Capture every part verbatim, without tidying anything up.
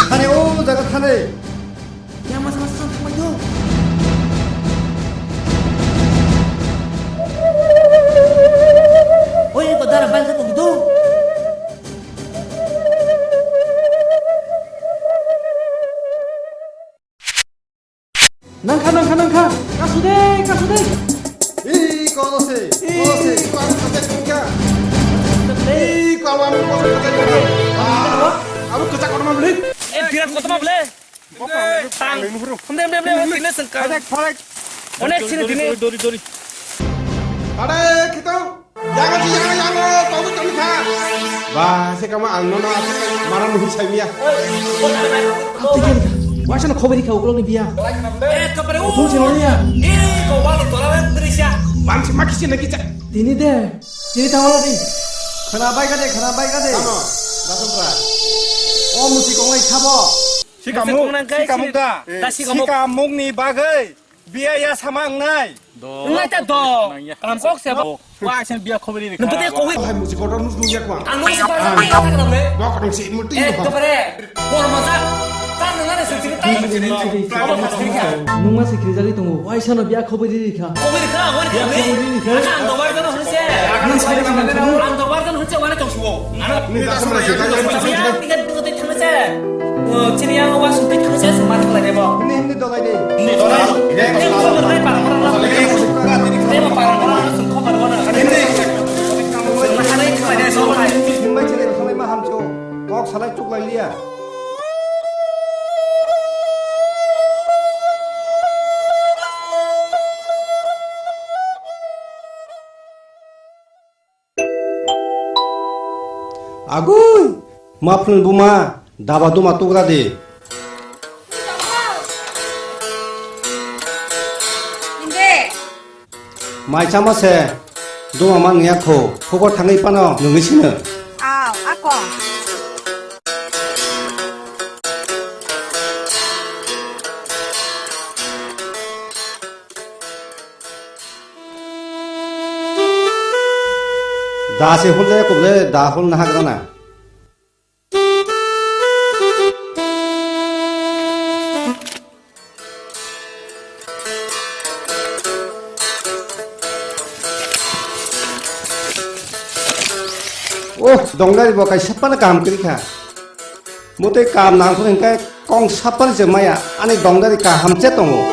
Thani o jaga thani. Ya masa masa sang thangbai do. Oi ko dara bal ka tong do. Nangkha, nangkha, nangkha. Kasu de, kasu de. Ih, kono se, kono se. Ih, kono se, kono se. Ih, kono se, kono se. Ah, abo kwchak kotorma bwlwi. Eh, birat kotorma bwlwi. Tang. Hemde, hemde, hemde, hemde, tini sengkang. Phalek, phalek. Onek sini tini. Dori, dori, dori. Are, khito. Yango si, yango, yango, tongwi tongkha. Ba, se kama ang nono aswk mara nuhi saimya. Waisa no khobori kha uklok ni biya. Eh, kapare u. Tong si noya. Eh, ko walo tola wen drisya. Bang si makisi na kicha. Tini de, tini tawala di. Khana bai kade, khana bai kade. Tamo, datum pra. O musi konglai sabo. Sikamuk, sikamuk da. Sikamuk ni bagwi. Biya ya sama wngnai. Wngnai ta do. Kalam kok se bo. Wa asen biya khobori rikha. Nang bete koi. Hai musi kotor nus dunya kwa. Ang nung se pa sa pa sa kalam le. Bok rong si muti. Eh, to pare. Bor maja. Ta nang na se sini ta. Nung ma se khirijali tongo. Waisa no biya khobori rikha. Khobori rikha, khobori rikha. Ang dobar jano hwnse. Nung sai jano hwnse. Ang dobar jano hwnse, wane tong suwo. Ni da samra se. Biya, biya, biya, biya, biya. O, chini yang wa sung tik khase sung man khlai debo. Ni hindi dolai de. Ni dolai. Ni dolai para para na. Ni para para na sung kho para na. Ni. Sung na khlai khlai de sung khlai. Ni mai chele khlai ma hamcho. Kok salai chuk lai liya. Agui, maphlun buma, daba duma tugra di. Inde. Mai chama se, duma man ya kho, khobor thangwi pano nungwi sino. Aw, ako. Da se hol jaya kobole, da hol na hagra na. Oh, dongdari bo kaisa phano kaham kwrwi kha. Motwi kaam nangkuk hwnkhe kong sapari se maya, ani dongdari kaham se tongo.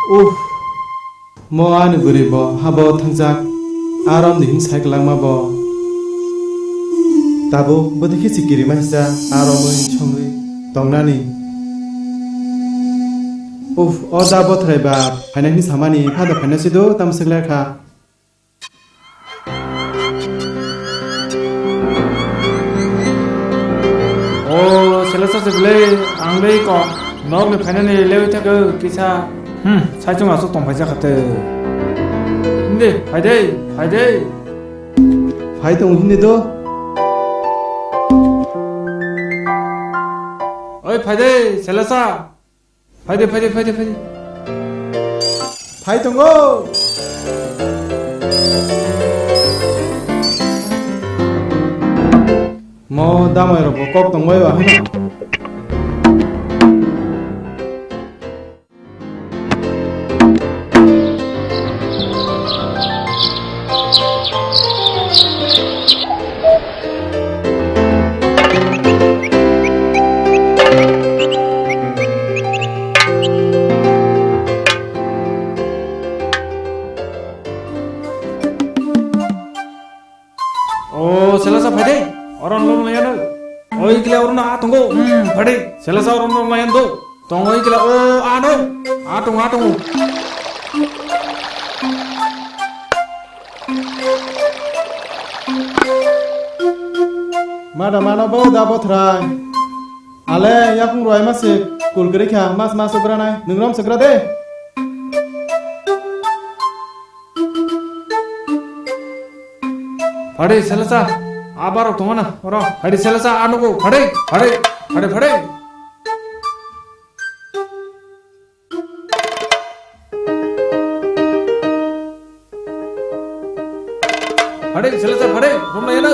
Uff, mo ani bwrwi bo habo thangjak, arom di hin sai kwlangma bo. Tabuk bwdikhe si kirima hisa aromwi songwi tongnani. Uff, o da bothrai ba phainai hini samani phada phaina sido tam swkler kha. O, selesa se bwlai, ang le ko, nok ni phainani lewi thakhe kisa, hmm, saichung aswk tong phaijak kha tei. Hindi, phai dei, phai dei. Phai tong hindi do. Oi, phai dei, selesa. Phaidi, phaidi, phaidi, phaidi. Phai tongo. Mo damai rok bo kok tongbai ba hino. O, selasa phaidi. Oro no laya no. Oi kila oro no a tongo. Hmm, phaidi. Selasa oro no laya do. Tongoi kila o ano. Atung atung. Mada mano bo da bothrai. Ale, yakung rwai ma se kul kwrwi kha, mas mas ugra nai. Nwng rom se gra de. Phadi, selesa, a barok tongo na, oro. Phadi, selesa, a nugo, phadi, phadi, phadi, phadi. Phadi, selesa, phadi, romlai ya na.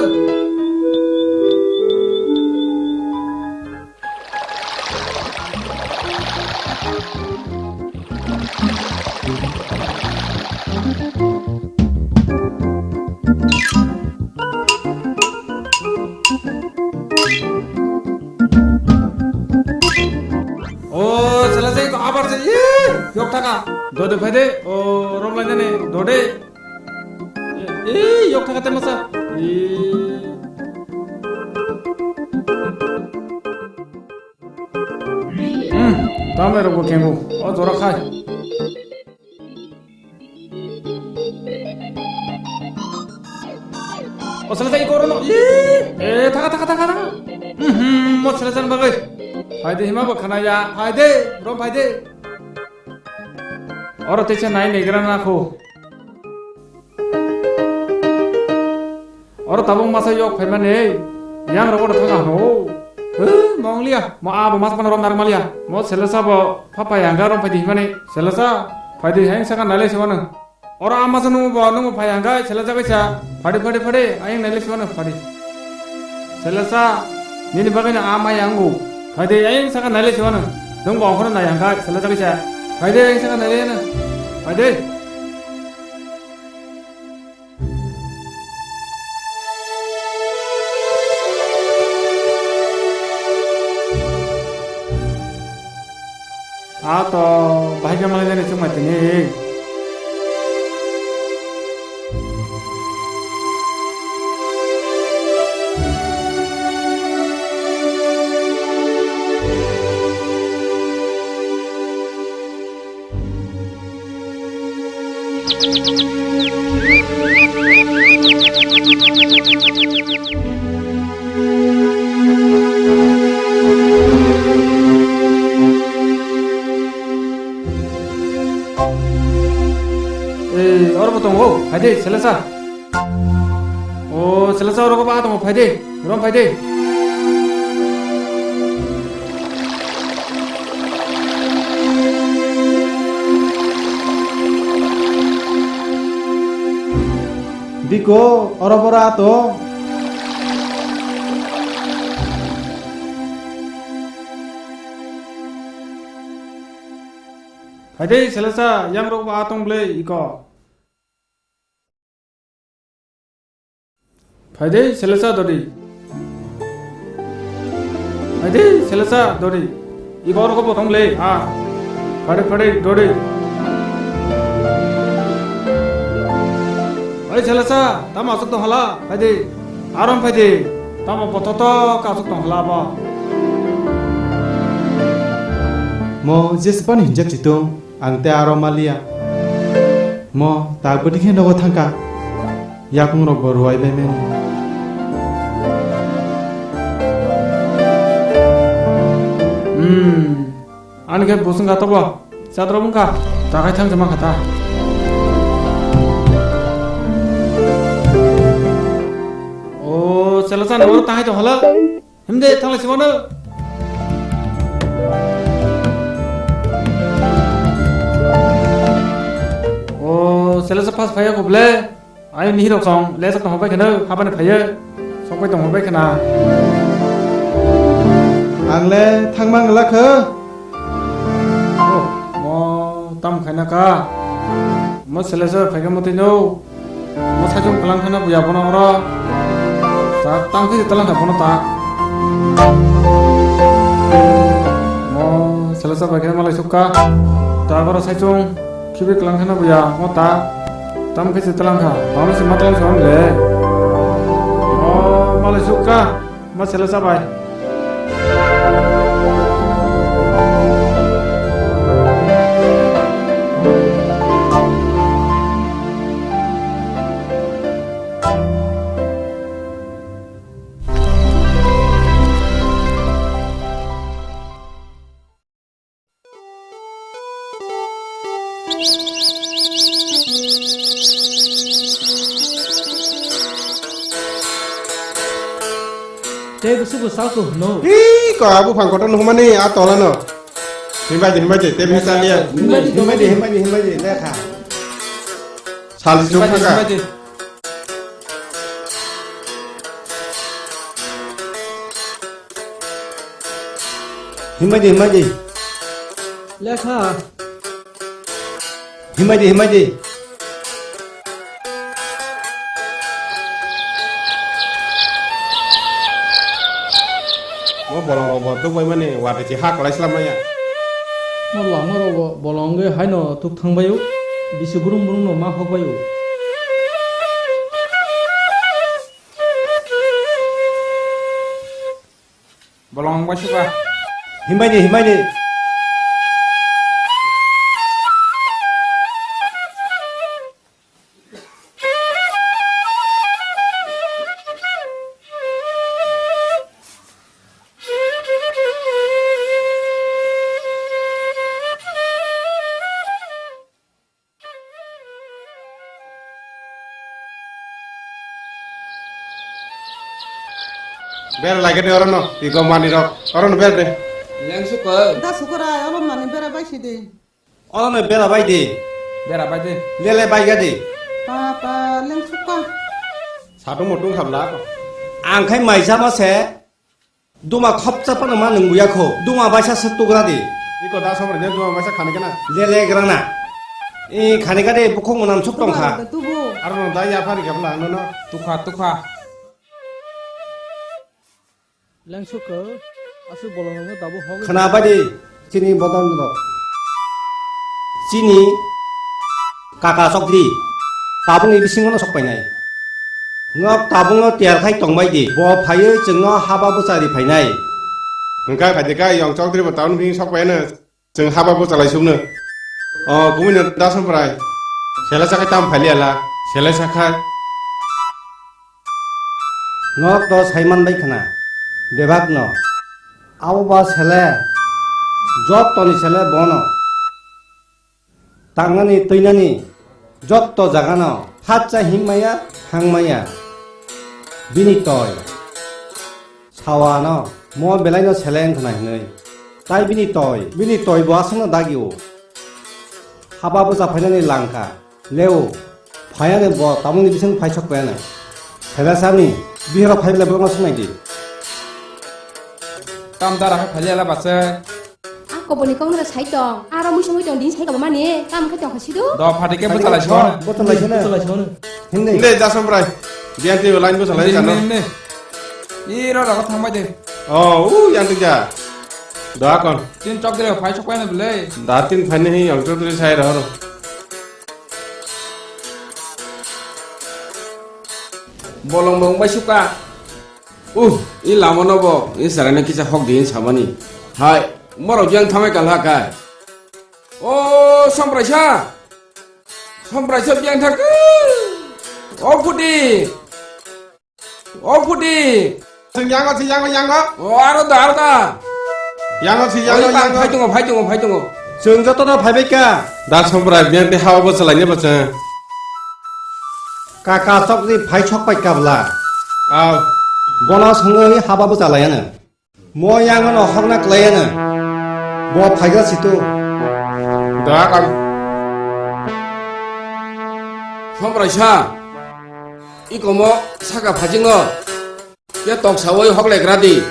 O, selesa, iko abar se, ih, yok thaka. Dode phai de, o, romlai nani, dode. Ih, yok thaka te masa. Ih. Hmm, tamai rok bo kengo. O jora khai. O selesa iko rono. Ih, eh, thaka, thaka, thaka, thaka. Mhm, mo selesa bagwi. Phai de hima bo khana ya. Phai de, rom phai de. Oro teisa nai negra na kho. Oro tabuk masa yok phaimani, yang rogo da thang hano. He, monglia, mo abo mas pano rom narok malia. Mo selesa bo pha phai hangga rom phaidi himani. Selesa, phaidi heng saka naile se wano. Oro ama sa nungbo, nungbo phai hangga, selesa kaisa. Phadi, phadi, phadi, ayang naile se wano, phadi. Selesa, nini bagwi no ama yango. Phaidi, ayang saka naile se wano. Nungbo ongkhorno nai hangga, selesa kaisa. Phaidi, ayang saka naile na. Phaidi. A to bahai khe malai nani chwng mai tini. Ei, oro bo tongo, phaidi, selesa. O, selesa oro ba tongo, phaidi, rom phaidi. Biko, oro bora to. Phaidi, selesa, yang rok ba tong ble, iko. Phaidi, selesa dodi. Phaidi, selesa dodi. Iko oro ko botong le, ha. Phadi, phadi, dodi. Oi, selesa, tamo asuk tong hala, phaidi. Arom phaidi, tamo bothoto ka asuk tong hala bo. Mo jesepani hinjak chitung. Ang tei aro maliya. Mo tak bwtwi khe nogo thangkha. Yakung rok bo ruwai bai mani. Hmm. Ani khe busung ka tobo. Chat rok wngkha. Takai thang jama kha ta. O, chela chan oro tahai to hala. Himde thanglai simano. O, selesa pas phaiya kuble. Ayo nihirok song, lesa tong bai kheno, habani phaiya. Sokbai tong bai khena. Ang le thangma ngla kho. O, mo tam khaina ka. Mo selesa phaikha motino. Mo saichung kwlang kheno buya bono oro. Ta tang khe talang kha bono ta. Mo selesa bai khe malai sukha. Ta boro saichung khibi kwlang kheno buya mo ta. Tam khe talang kha. Bang si matang sa le. Mo malai sukha. Mo selesa bai. Tei bwswk bo salko hwno. Ih, ko abu phang kotor nuhmani a tolano. Himbai di, himbai di, tei bisa liya. Himbai di, himbai di, himbai di, himbai di, lekha. Saldi chuk thangka. Himbai di, himbai di. Lekha. Himbai di, himbai di. Mo bolong rok bo tuk bai mani, watwi si ha kwlai slam manya. Mo lama rok bo bolong wngwi haino tuk thang bai o, bisi brum brum no ma hok bai o. Bolong bai suka. Himbai di, himbai di. Ber lagede orono, tigomani rok, orono ber de. Lengsuk koi. Da sukura, oro mani bera bai sidi. Orono bera bai di. Bera bai de. Lele bai gadi. Papa, lengsuk koi. Satu mutung khabla. Ang khai maisa ma se. Duma khopsa phano ma nwng buya kho. Duma baisa se tugra di. Iko da somre ne duma baisa khani kana. Lele grana. E khani kade bukhuk mwnam suk tong kha. Tubu. Aro no da ya phari gabla ano no. Tukha, tukha. Lengsuk kho. Asu bolong no dabu hok. Khana badi. Chini bodol rok. Chini kaka chokri tabungni bisingo no sok painai. Nok tabungno tiyar khai tongbai di. Bo phaiwi chwngno haba bwchari phainai. Hwnkha khaidi kha yong chokri bo tabungni bising sok paino chwng haba bwchalai sukno. O kumui no da somprai. Sela sakhai tam phaili ala. Sela sakhai. Nok to saiman bai khna. Bebak no. Abo ba sele, jottoni sele bono. Tangnani, twinani, jotto jagano, phatsa himaya, thangmaya. Bini toi. Sawano, mo belaino sele wngkhna hinwi. Tai bini toi, bini toi bo aswkno dagi o. Haba bwsa phainani langkha. Leo, phaiya ne bo, tamoni bising phai sok paya ne. Phela sani, bihoro phai bela borokno swngnai di. Tam dara hai phali ala bachai. A koboni kok nara sai tong, aro mui songwi tong, din sai kabo mani, tam khe tong kha sidu. Do phati khe bwchalai sone. Bwchalai sone. Bwchalai sone. Hindi. Hindi, jasam brai. Biyan twi line bwchalai jano. Hindi, hindi. Iro rogo thangbai de. Oh, u yang tija. Do akon. Tin chok de phai sok paya ne bele. Da tin phai ne hi yang chok de sai ro. Bolong bolong bai suka. Uh, i lama no bo, i sarai no kisa hok di samani. Hai, moro jang thamai kalha kai. O, sampraisa. Sampraisa biang thak. O, phuti. O, phuti. Sing yango, sing yango, yango. O, aro da, aro da. Yango, sing yango, yango. Phai tongo, phai tongo, phai tongo. Chwng joto no phai bai ka. Da sompra biang te hawa bo chalai ne bo chwng. Kaka chokri phai sok pai kabla. Aw. Bono songwi haba bo chalai ano. Mo yang ano hokna klai ano. Bo phaiga situ. Da kam. Sompra sa. Ikomo saka phajingo. Ye toksawi hoklegra di.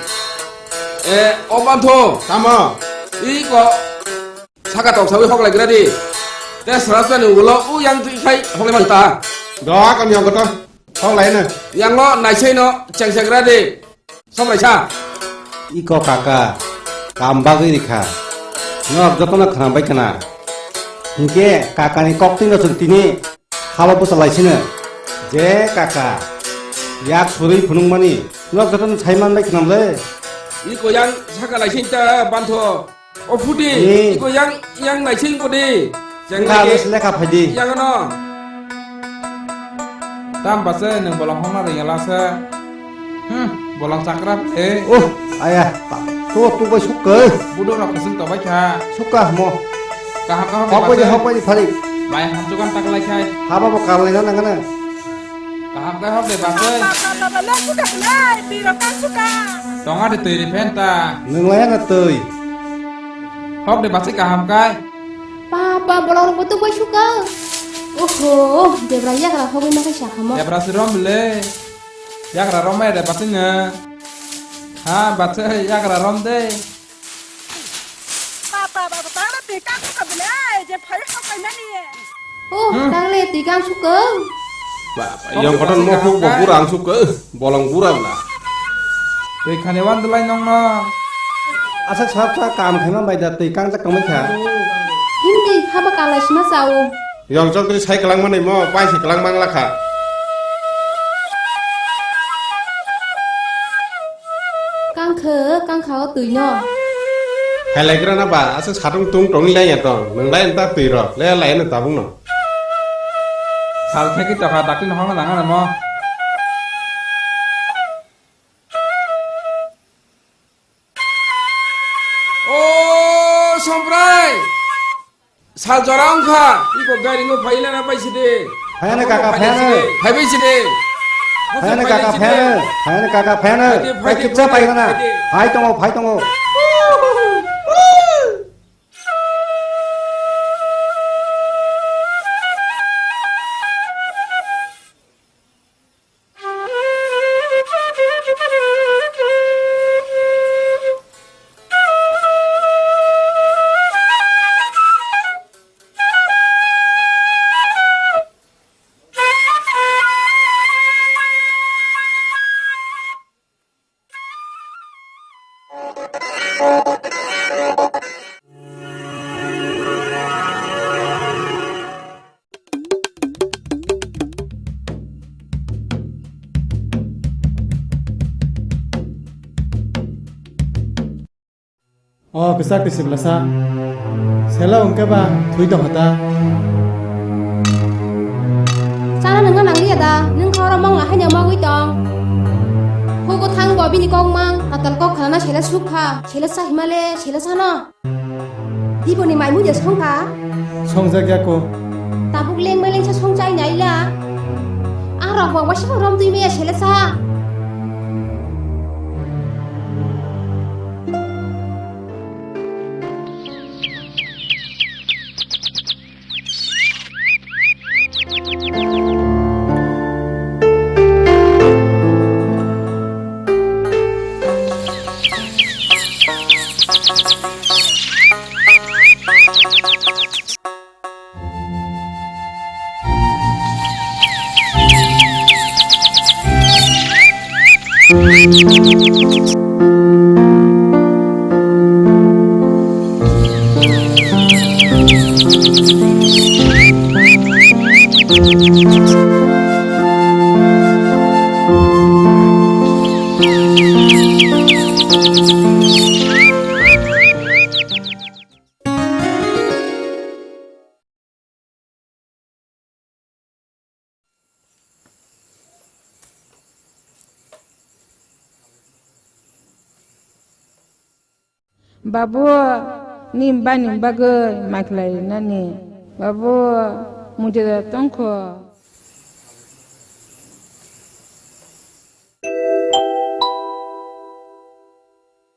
E, o bantho. Tamo? I ko saka toksawi hoklegra di. Te srasani ulo u yang twi khai hoklai man ta. Do akon yang koto. Hoklai na. Yang lo naisai no chengsegra di. Somraisa. Iko kaka. Kam bagwi rikha. Nok jotono khna bai khna. Hinkhe kakani koktwi no chwng tini. Haba bwsa laisino. Je kaka. Yak surwi phunukmani. Nok jotono saiman bai khnam le. Iko yang saka laisin ta bantho. O phuti. Ni. Iko yang, yang laisin ko di. Jeng ka lagi. Bes lekha phaidi. Yang no. Tam basa nang bolong hongna ringya lasa. Hmm, bolong chakra, eh. Oh, aya. To, to bai sukka. Budo rok kusung to bai kha. Sukka mo. Kaham kaham Hok bai di, bachai. Hok bai di, Phalik. Bai hamsukan tak lai khai. Haba bo kal lai na nang na. Kaham khai hok de bachai. Baba, baba, baba, le suka lai, biro kan suka. Tonga de twi ri phen ta. Nung lai na twi. Hok de bachai kaham khai. Papa, bolong rok bo tubui suka. Oho, debra yagra hogwi ma khai sakha mo. Debra si rom le. Yagra rom mai de bachai na. Ha, bachai yagra rom de. Papa, papa, papa, twi kang suka bwle, je phai hok khai mani. Oh, Hmm. Tangle twi kang suka. Baba, Kok yang tu kotor kasih mo kaham huk bo kai? Gura ang suka. Bolong gura bla. Twi khani wan dulai nong no. Asak sap sa kam khaima bai da twi kang jak tongmai kha. Hindi haba kalai sima sao. Yong chok twi sai kalang manai mo, pai si kalang mang lakha. Kang khe, kang kha o twi no. Hai lai gra na ba, asak satung tung tong lai ya tong, nang lai ta twi ro, le lai na tabung no. Sal theki tokha dakti no hong na nang na mo. O Somprai! Sal jora wngkha. Iko gari ngo phai lana pai sidi. Phai na kaka, phai na. Phai pai sidi. Phai na kaka, phai na. Phai na kaka, phai na. Phai kipsa phai na. Phai tongo, phai tongo. O kwchak twi siblasa. Selo hwnkhe ba thwi tongkha ta. Chana nangna nangliya da? Nwng kha oro mongla haino mogwi tong. Hugo thang bo bini kok mang, natal kok khanana sele suk kha. Sele sa himale, sele sano. Diboni mai muiya songkha? Songjak ya ko. Tabuk lengma lengsa songchai naila. Ang rok bo waisa rom twi maya sele sa. Babu, ni bani bagwi mai khlai nani. Babu, mujeda tongkho.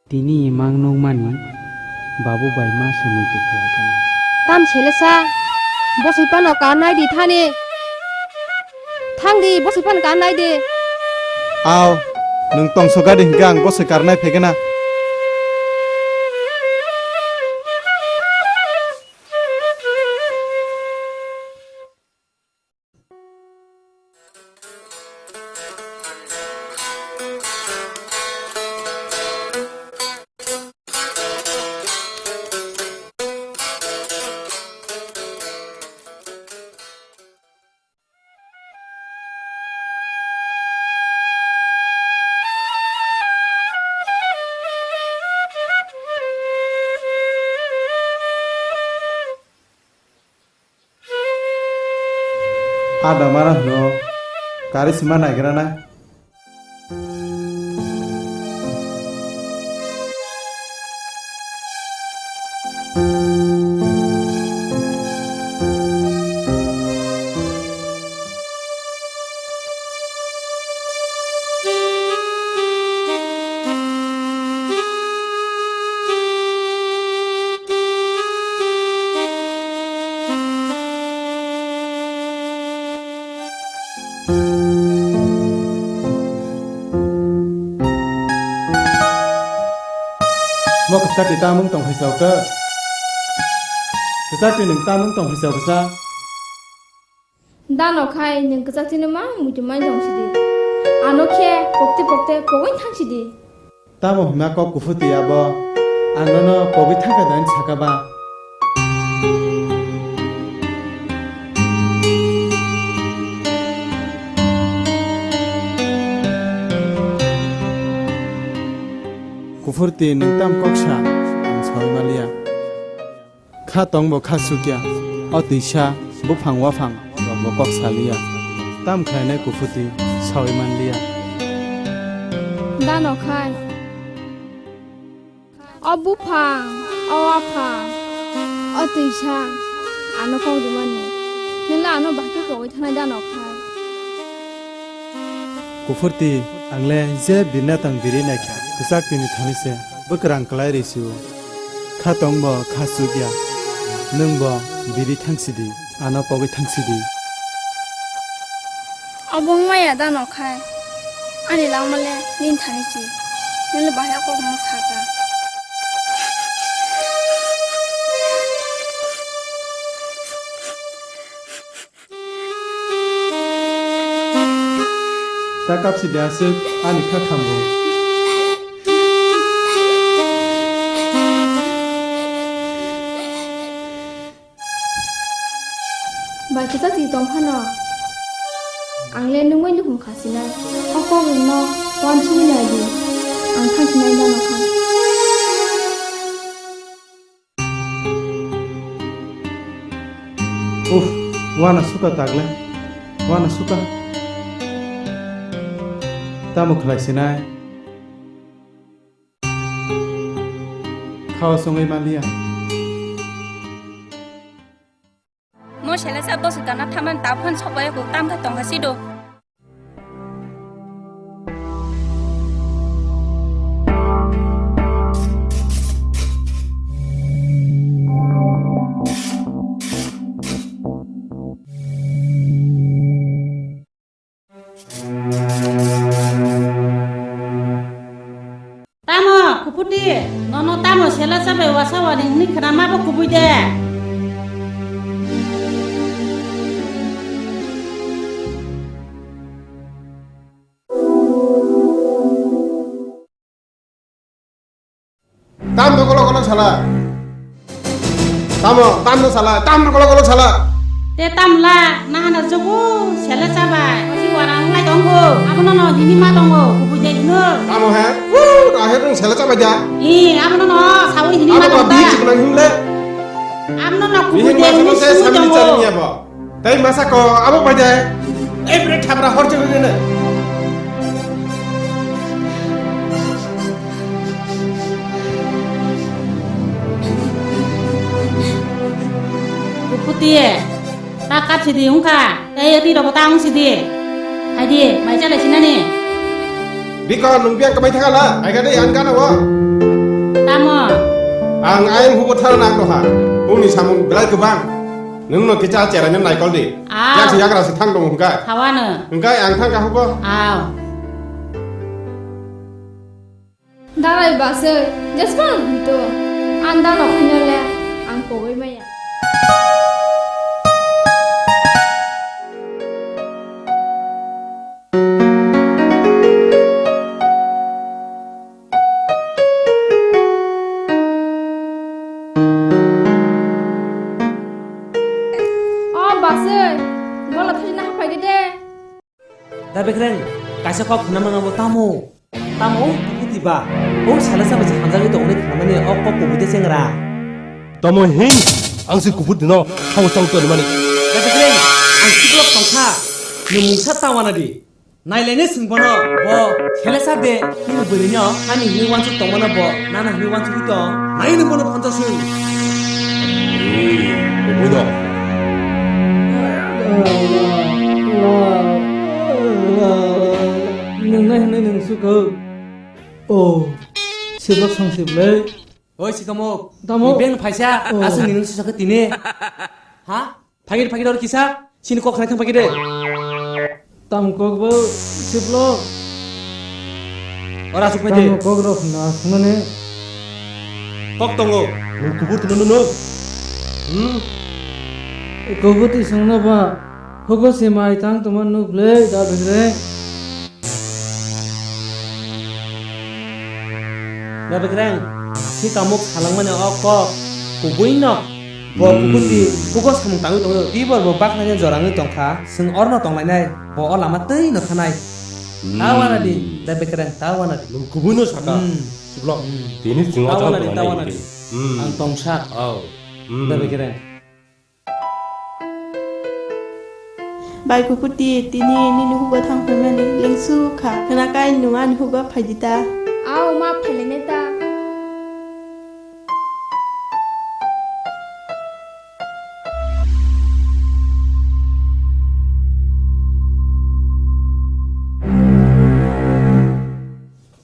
Tini imang nukmani babu bai ma se muitu khlai kha. Tam selesa, bosoi phano karnai di thani. Thang di, bosoi phano karnai di. Aw, nwng tongso gadi hinkhe ang bosoi karnai phegena. Ada mana hwno kari sima naigra na. Kwchak twi tamung tong phaisao khe? Kwchak twi nwng tamung tong phaisao bwsa? Da nokhai nwng kwchak twi no mang muitu mai tong sidi. Ano khe pokte pokte pogwi thang sidi. Tamo hwnma kok kuphur twi abo? Ang nono pogwi thangkha da hwn saka ba? Kuphur twi nwng tam kok sa, ang saui manliya. Kha tong bo kha sukya, o twisa, buphang waphang rok bo kok saliya. Tam khlainai kuphur twi saui manliya. Da nokhai. O buphang, o waphang, o twisa, ano kok rimani. Nwng le ano bahai khe pogwi thangnai da nokhai. Kuphur twi, ang le je birna tang biri naikha, kwchak twi ni thani se bwkrang kwlai rwi si o. Kha tong bo kha sukya, nwng bo biri thang sidi, ano pogwi thang sidi. Obo wngmaya da nokhai, ani langma le nini thani si, nwng le bahai kok no saka. Ta kapsi de aswk ani kha khambo. Bai kisa si tong phano. Ang le nungwi nukhung kha sinai. O kok rwngno wansugwi nai di. Ang thang sinai da nokhai. Uff, wana suka tagle, wana suka. Tamo khlai sinai? Khawa songwi manliya. Mo selesa bosu tana thaman ta phone sobai ko tam kha tongkha sido. Tamo, kuputi, nono tamo sela chabai wasa wani hwnwi khwnama bo kubui de. Tamno kolok kolok sala. Tamo, tamno sala, tamno kolok kolok sala. Te tamla, nahana jogo, sela chabai. Osi warang lai tongo. Abono no hini ma tongo, kubui de hino. Tamo he? Wu, ahe rung sela chabai da. I, abono no, sawi hini ma tongo. Abo ba bi chikna himle. Abono no kubui de hini sui tongo. Tei masa ko abo pai de. Ei bre thabra hor chegwi gene. Kuputi, ta kap sidi ungkha. Tei ri robo ta ung sidi. Hai di, mai chala sinani. Biko nung biang kamai thangala, ai ga dei an gana wo. Tamo. Ang ayang hubo thar nak doha. Uni samung belai kebang. Nwng no kicha chera nyo naikol di. Aw. Yang si yagra si thang dong hwnkha. Hawano. Hwnkha ang thang ka hubo. Aw. Darai basai, jespan hwto. Anda no khaino le ang pogoi maya. O basai, bola thajina hapai de de. Da bekreng, kaisa kok khna mano bo tamo. Tamo o kubuti ba. O sala saba se hamjagwi tongni khnamani o kok kubuti chengra. Tamo hin, ang si kubuti no, tamo tong toni mani. Da bekreng, ang siklok tongkha. Ni mungsa tawana di. Nailaini swng bono, bo khelesa de, nini bwrwino, ani hwnwi uansuk tongmano bo, nana hwnwi uansugwi tong. Naino bono phansa swng. Ee, obono. Nwngnai hwnwi nwng sukho. O, sibok song siblai. Oi, sikamo. Tamo. Ni beng phaisa, oh. Aswk ni nwng sisakha tini. Ha? Phagir, phagir, oro kisa, sini kok khnai thang phagir de. Tam kok bo siplo. Ora aswk phai de. Tam kok rok na khunani. Kok tongo. Nwng kubur tino nwng. Hmm? Kubur ti songno ba. Hugo se mai tang tongma nuk le da begreng. Da begreng. Si kamuk salangmani o kok. Kubui no. Bo kubur ti. Hugo samung tangwi tongo. Tibor bo baknani jorangwi tongkha. Seng orno tonglainai. Bo o lama twi no thanai. Ta wana di. Da begreng. Ta wana di. Nwng kubui no saka. Hmm. Siblo, tini chwng o jang tongnai. Tawana di. Hmm. Ang tongsak. Oh. Hmm. Da begreng. Bai Kukuti, tini nini hugo thang phaimani lengsu kha. Khna kai nwng ani hugo phaidi ta. Ao, ma phailene ta.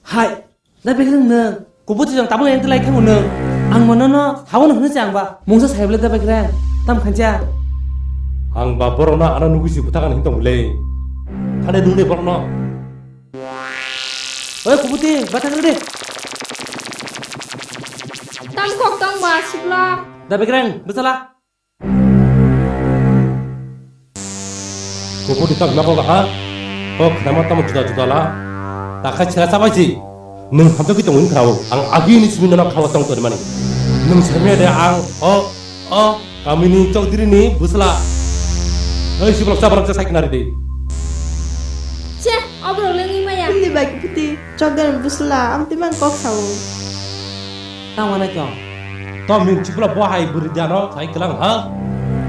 Hai. Da begreng nwng, kubur twijang tabuk yang tilai khamu nwng. Ang mono no habo no hwnwi se ang ba mungsa sai bwle da begreng. Tam khancha. Ang ba borok no ano nugwi si bwthakan hin tong bwle. Thane nung de borok no. Oi kubur ti, bwthak de. Tam kok tong ba sibla. Da begreng, bwsala. Kukuti tak nabo ha. Kok khama tamo juda juda la. Takha chira sabai si. Nwng hamjagwi tongo wngkha o. Ang agi ni simi nono khawa tong tori mani. Nwng samya de ang o o kamini chokdiri ni bwsla. Hei sibolok chabolok cha saikna ri de. Che, oborok le wngwi maya. Ni bai Kukuti. Chokdani bwsla, amtwi man kok sao. Tamo nai tong. Tong min chikla bo hai bwrwi diano sai kwlang ha.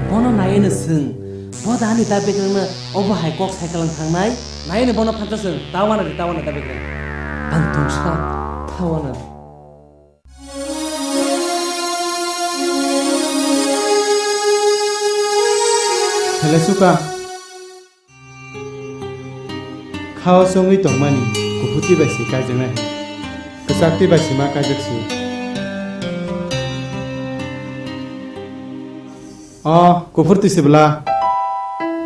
Bono nai eno swng. Bo dani da begreng no obo hai kok sai kwlang thangnai. Nai eno bono phansa swng. Tawana di, tawana da begreng. Ang tongsa, tawana di. Hele suka. Khao chongwi tongmani, kuphurti bai si kaijaknai. Kwchakti bai si ma kaijak si. O, kuphurti si bwla.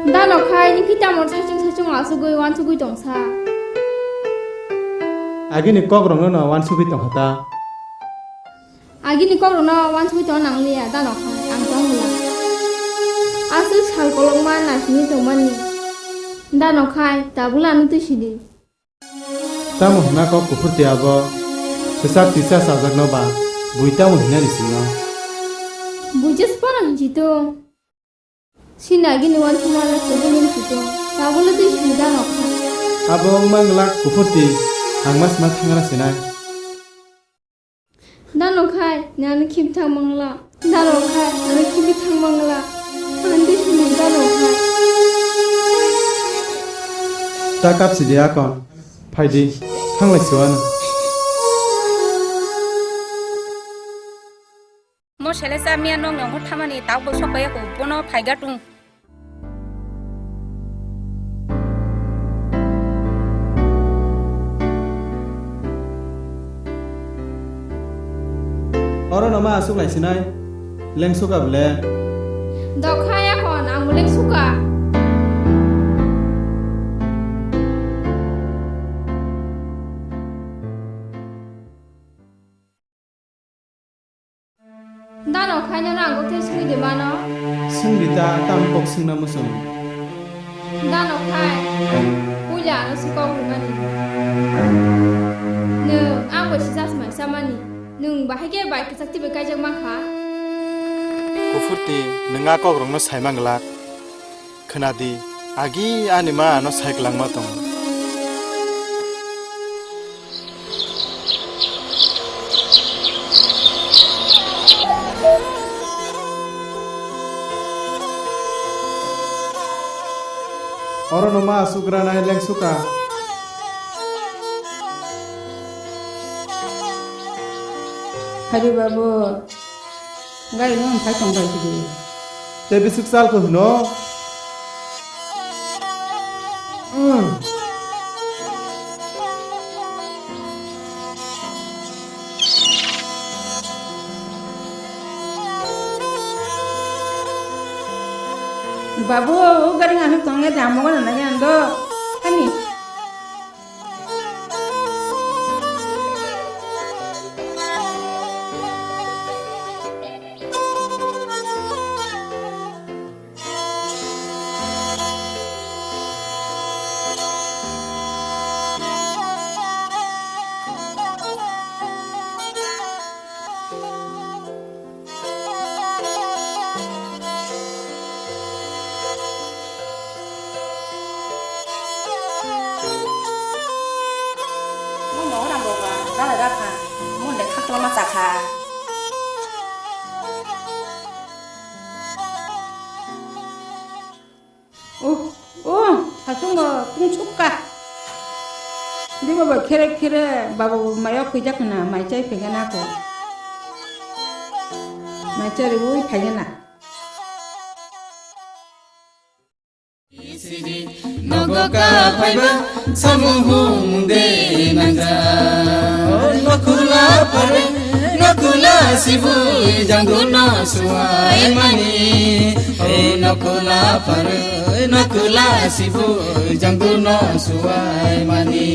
Da nokhai, ni phitamor saichung saichung asugwi, wansugwi tongsa. Agini kokrokno no wansugwi tongkha ta. Agini kokrokno wansugwi tongna nangliya, da nokhai, ang tong bwla. Aswk sal kolokma naisingwi tongmani. Da nokhai, tabukle ano twi sidi. Tamo hwnna kok kuphurti abo, kwchak tisa chajakno ba, bui tamo hwnna ni sino. Buijes phano hinsi tong. Sini agini wansukma le kubuni hinsi tong. Tabukle twi sidi da nokhai. Abo wngma glak kuphurti, ang mas ma thangra sinai. Da nokhai, nani khim thang mangla. Da nokhai, nani khim thang mangla. Andi sini da nokhai. Ta kap sidi akon. Phaidi, thanglai siwano. Mo sele cha miya nong yong thamani tak bo sok ya ko bono phaiga tung. Oro no ma aswk lai sinai? Lengsuka bwle? Dokha ya kon, ang bo lengsuka. Dano khai nono ang kok tei swngwi de mano? Swngdi ta, tamo kok swngna muchung? Dano khai, puila ano se kok rwmani. Nwng ang bai se chasmai chamani. Nwng bahai khe bai kwchak twi bai kaijak mankha? Kuphurti, nwng a kokrokno sai manglak. Khwnadi, agi ani ma ano sai kwlangma tongo. Oro no ma aswk ranai lengsuka. Hari babu. Gari no phai tong bai kidi. Tei bisik chal ko hwno. Babu, o gari ngano tong ya damo gana na ya ando. Ani. Uh, uh, hasungo tungsukka. Dibo bo khere khere babu maya khuijak na, mai chai phegena ko. Mai chari ui phegena. Nogo ka phaiba samuhung de nangja. Nokula phare, nokula sibu jangdu no suai mani. Nokula phare, nokula sibu jangdu no suai mani.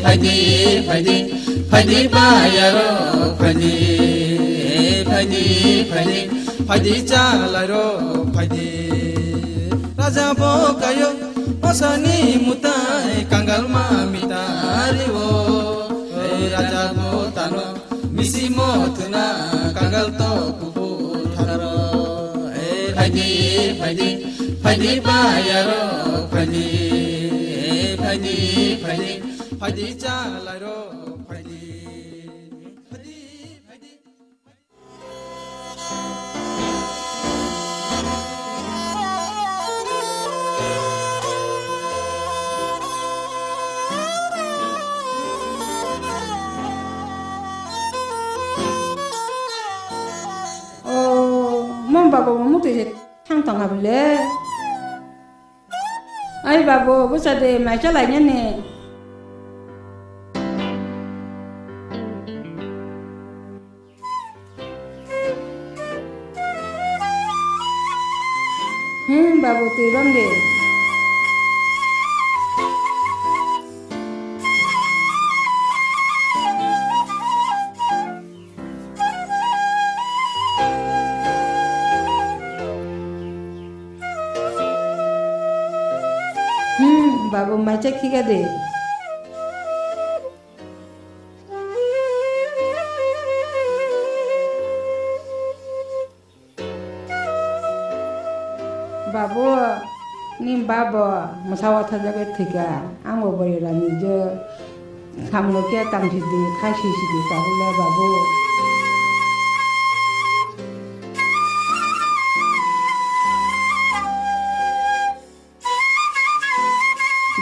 Phaidi, phaidi, phaidi bayaro phaidi. Phaidi, phaidi, phaidi chalai ro phaidi. Raja bo kayo, mosani mutai, kangal ma mitari o. Ei raja bo tano, misi mo thuna, kangal to kubu tharo. Ei phaidi, phaidi, phaidi bayaro phaidi. Ei phaidi, phaidi, phaidi chalai ro phaidi. Phaidi, phaidi. O, mom babo mo mutui se thang tong abole. Ai babu, bwsa de, mai chalainani. Hmm, babu, twi rom de. Hmm, babu, mai chai khiga de. Babu, ni babo mwsa wathajagwi thwikha, ang bo bwrwi rani je samungno khe tang sidi, khai sisidi, kahule babu.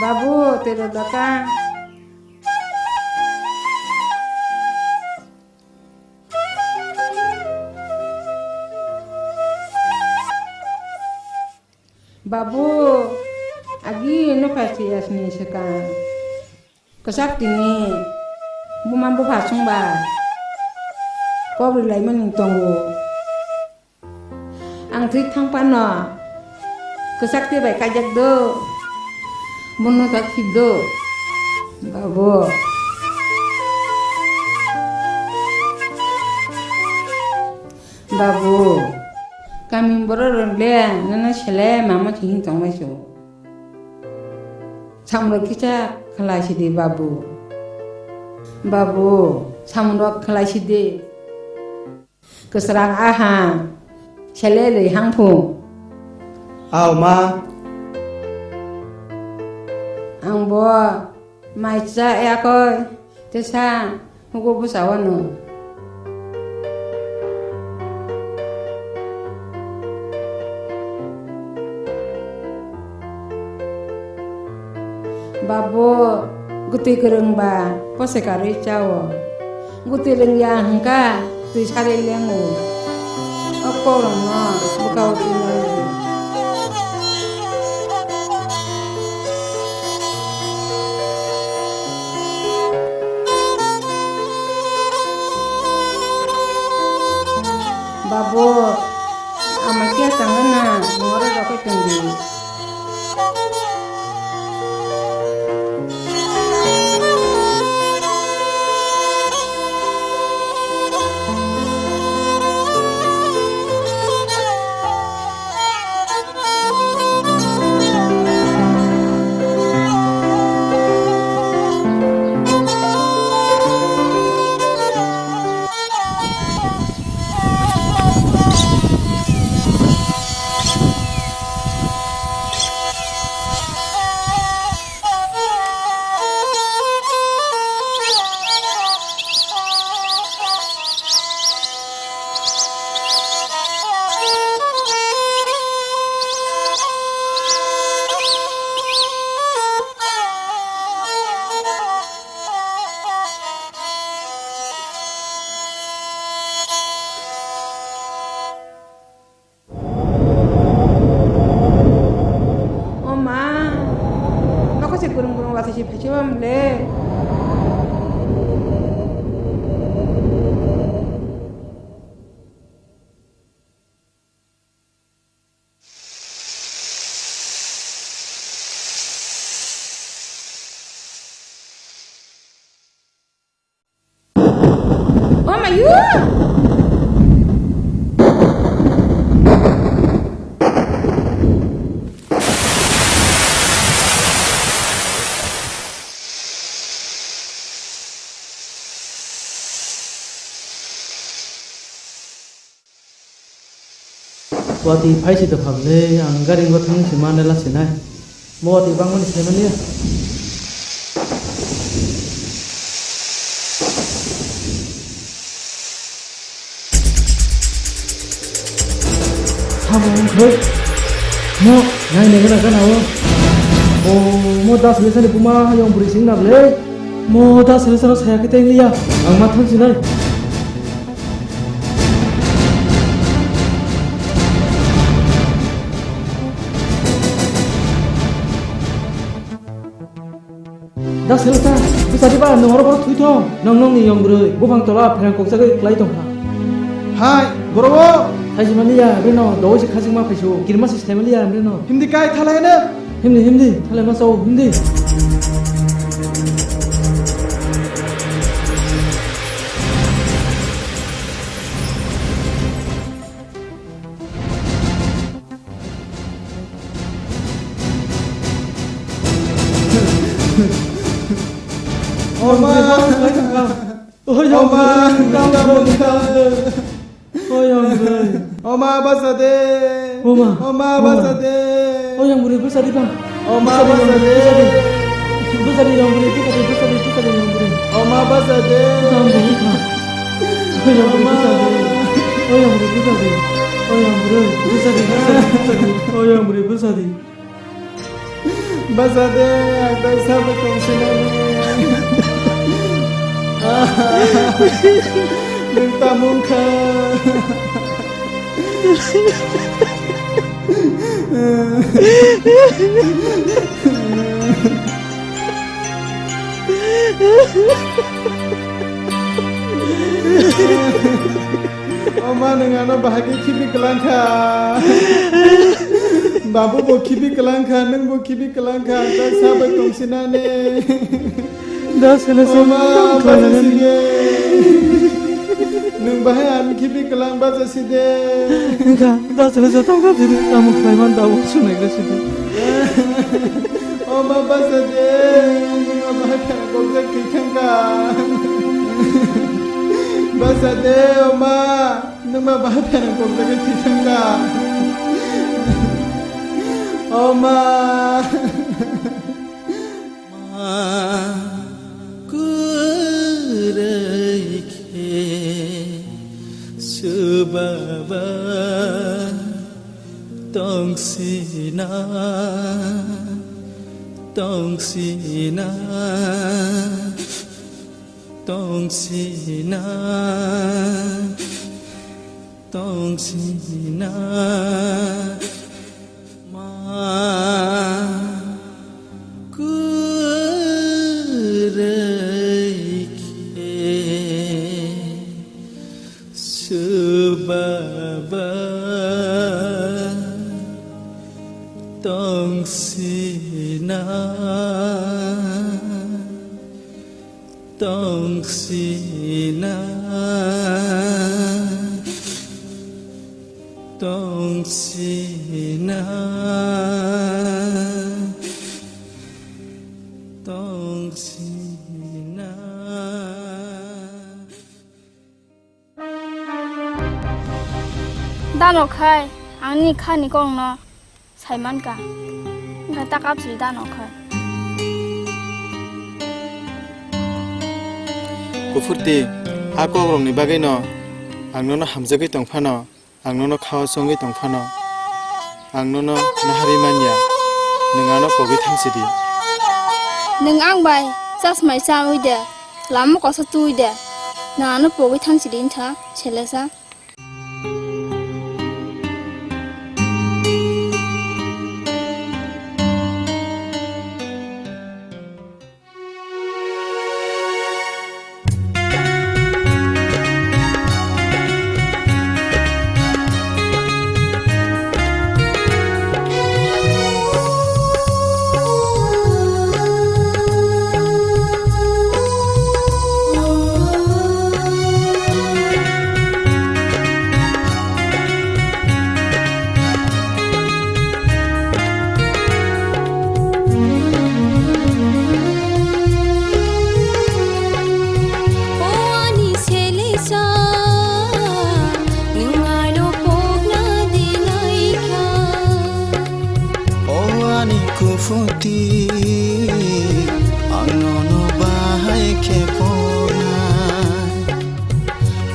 Babu, tero daka. Babu, agi no phaisi asni swkang. Kwchak tini buma bupha chwngba kok rwlaimani tongo. Ang thwi thang phano kwchak twi bai kaijak do, bono kha khib do, babu. Babu, kami borok rok le nono sele mama thwngwi tongmai so. Samung rok kisa khlai sidi, babu. Babu, samung rok khlai sidi. Kwsrang aha, selelwi hangphu. Aw, ma. Ang bo mai cha yakoi, tesa hugo bwsa wano. Babu, gutwi kwrwngba pose karwi chao. Gutwi rwngya hwnkha twi sarwi lengo. O kokrokno bwkha-o twi nai. Babu, ama khe tangna, noro rokoi tongdi. Phaikhe mam le. Oh my god! Watwi phai si dophang le, ang gari wngwi thangwi se manle lasinai. Mo watwi bangmani saimanya. Samung khe. Mo nai nai gana gana o. O mo das le sani buma hayung buri sing na le. Mo das le sano saya khe teng liya. Ang ma thang sinai. Da selsa, bwsadi ba, nwng oro borok thwi thong. Nwng nwngni yong bwrwi, buphang tola pherang kokjagwi klai tong kha. Hai, borok o! Thaisimani ya, rino, doi se khachikma phaisu, kirima se slemali ya, rino. Hindi kai thalai na? Hindi, hindi, thalai ma sao, hindi. Oma! Oma! Oma! Oma, basa de! Oma! Oma, basa de! Oyang bwrwi bwsa di bang. Oma, basa de! Bwsa di, yang bwrwi, bwsa di, bwsa di, bwsa di, yang bwrwi. Oma, basa de! Yang bwrwi bwsa di. Oyang bwrwi bwsa di. Oyang bwrwi bwsa di. Oyang bwrwi bwsa di, bwsa di, bwsa di. Oyang bwrwi bwsa di. Basa de, ang tak sabai tongsinani. Nwng tamung kha. Oma, nwng ano bahai khe khibi kwlang kha. Babu bo khibi kwlang kha, nwng bo khibi kwlang kha, ang tak sabai tongsinani. Da sele se Oma, tong basa khlainani. Sige. Nwng bahai ang khibi kwlang basa side. Wngkha, da sele se tong kha sidi, tamo khlaiman da bo sunai kha sidi. Oma, basa de, nwng ma bahai pherang kokjak thwi thang kha. Basa de, oma, nwng ma bahai pherang kokjak thwi thang kha. Oma. Ma kwrwi khe swbaba. Tongsina, tongsina, tongsina, tongsina. Ma kwrwi khe swbaba tongsina, tongsina, tongsina, tongsina. Dano khai, ang nini khani kokno sai mankha. Wngkha ta kapsui dano khai. Kuphurti, a kokrokni bagwino ang nono hamjagwi tong phano, ang nono khao chongwi tong phano, ang nono naharwi manya, nwng ano pogwi thangsidi. Nwng ang bai chasmai chawi de, lama kosa twi de, nwng ano pogwi thangsidi wngkha, selesa. Phuti, ang nono bahai khe poknai.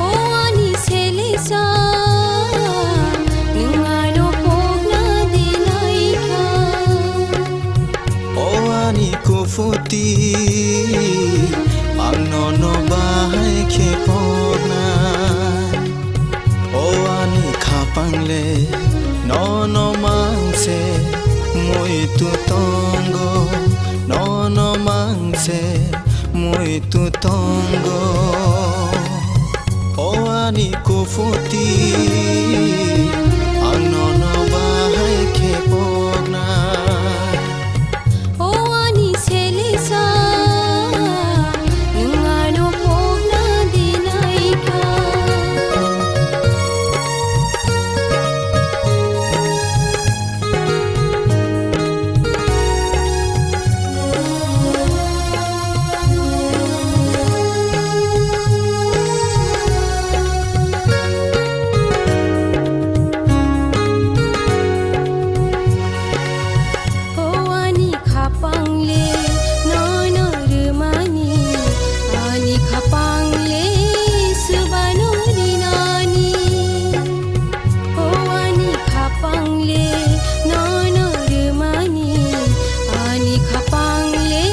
O ani selesa, nwng ano pokna dinai kha. O ani kuphuti, ang nono bahai khe poknai. O ani khapang le nono mangse muitu tongo, nono mangse muitu tongo. O ani kuphuti, ang nono bahai khe poknai. O ani selesa, nwng ano pokna dinai kha. O ani khapang le nono rwmani, ani khapang le swbano rinani. O ani khapang le nono rwmani, ani khapang le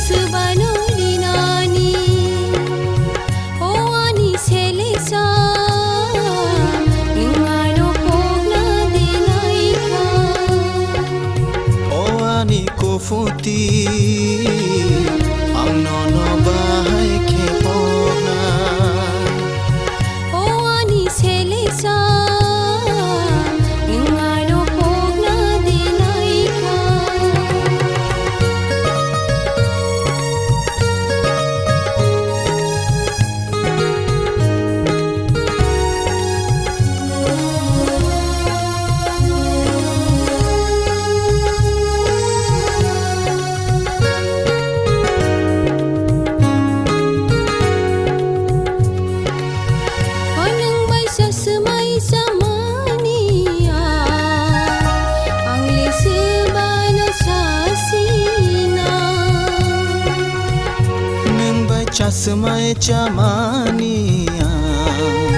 swbano rinani. O ani selesa, nwng ano pokna dinai kha. O ani kuphuti, ang nono bahai khe poknai. O ani selesa, nwng ano pokna dinai kha. O nwng bai sa swmai chamani ang, ang le swbano sasina. Nwng bai cha swmai chamani ang,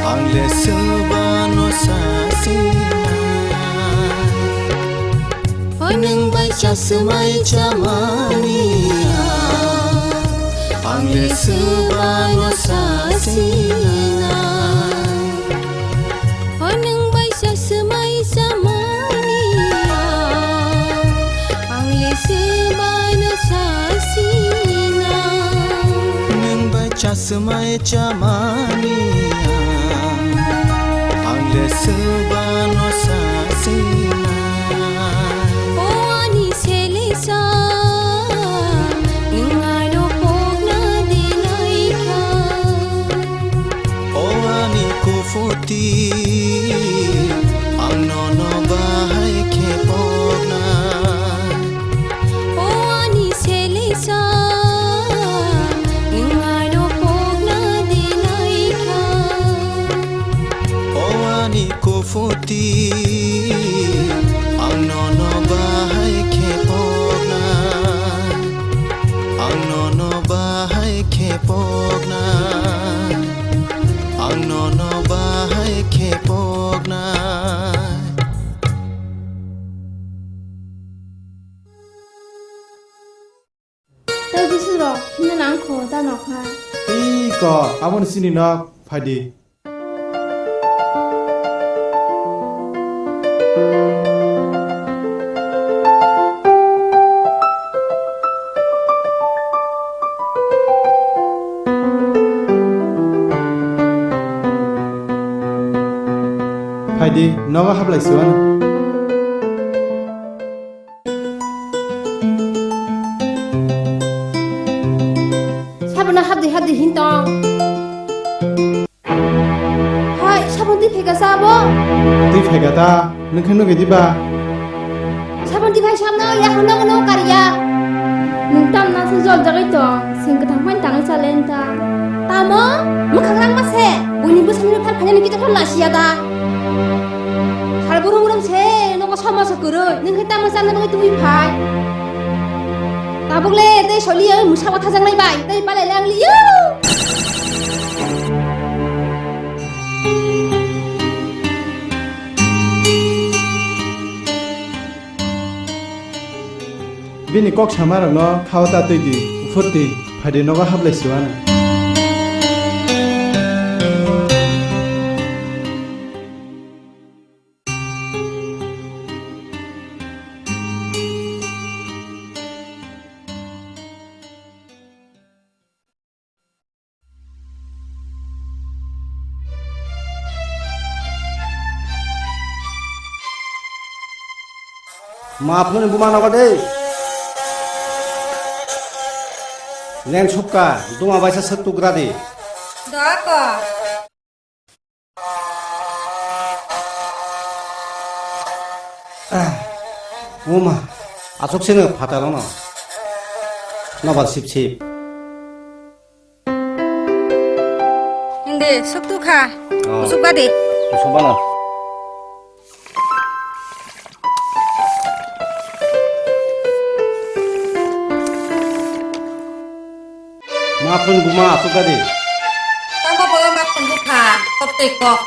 ang le swbano sasina. O nwng bai cha swmai chamani ang, ang le swbano sasina. O nwng bai cha swmai chamani ang, ang le swbano sasina. Nwng bai cha swmai chamani ang, ang le swbano sasina. O ani selesa, nwng ano pokna dinai kha. O ani kuphuti, ang nono bahai khe poknai. O ani selesa, nwng ano pokna dinai kha. O ani kuphuti, ang nono bahai khe poknai. Ang nono bahai khe poknai. Ang nono bahai khe poknai. Tei bwswk rok himna nang kho ta nokha. Tei ko, aboni chini nok phai di. Phai di, nogo hablai si wano. Sabono habdi habdi hin tong. Hai, sabon twi phaika sa abo? Twi phaika ta, nwng khe nugwi diba? Sabon twi phai samno, ya hwnna gwnno kariya. Nwng tamna se jol jagwi tong, seng kwthang phani tanwi chale wng ta. Tamo? Mwkhang rang ma se, buini bwsani rok thar phainani kitor thar lasiya da. Sal burum burum se, nogo som Masa kwrwi, nwng khe tamo chana bagwi tubui phai? Tabuk le tei soli oi musa watha jangnai bai, tei palai le ang liyo. Bini kok samarokno khao ta twi di, uphur twi, phai di nogo hablai siwano. Ma phone buma nogo de. Len sukka, duma baisa sek tugra de. Doko. Uma, asok sini phatalo no. Nobar sip sip. Hindi, suktu kha. Oh. Usuk badi. Usuk bana. Ma phone buma asuk badi. Tamo bo ma phone bukha, kop tei kok.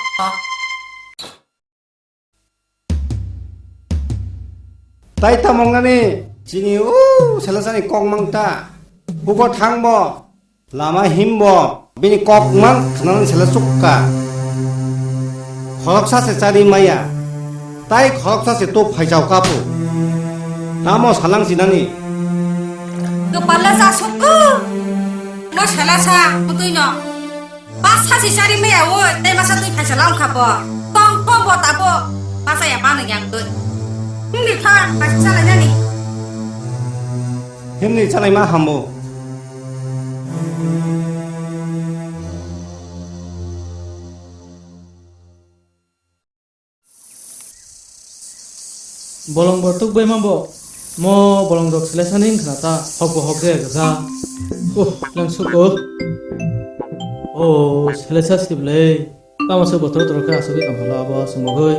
Tai tamong nani chini u selasani kok mang ta. Hugo thang bo, lama him bo, bini kok mang khnanan sela chukka. Khoroksa se chari maya, tai khoroksa se to phaijao kapu. Tamo salang sinani. Kepala sa sukku. No selasa, putui no. Basa si sari maya o, tei masa twi phaisa lang kha bo. Tong tong bo tabo. Basa ya mano yang twi. Himni kha, basa chala nani. Himni chalai ma hambo. Bolong bo tuk bai ma bo. Mo bolong rok selesa ni wngkha na ta, hok bo hok de gasa. Oh, lang suko. Oh, selesa siblei. Tamo se botoro toro khe asugwi tong hala abo sumogwi.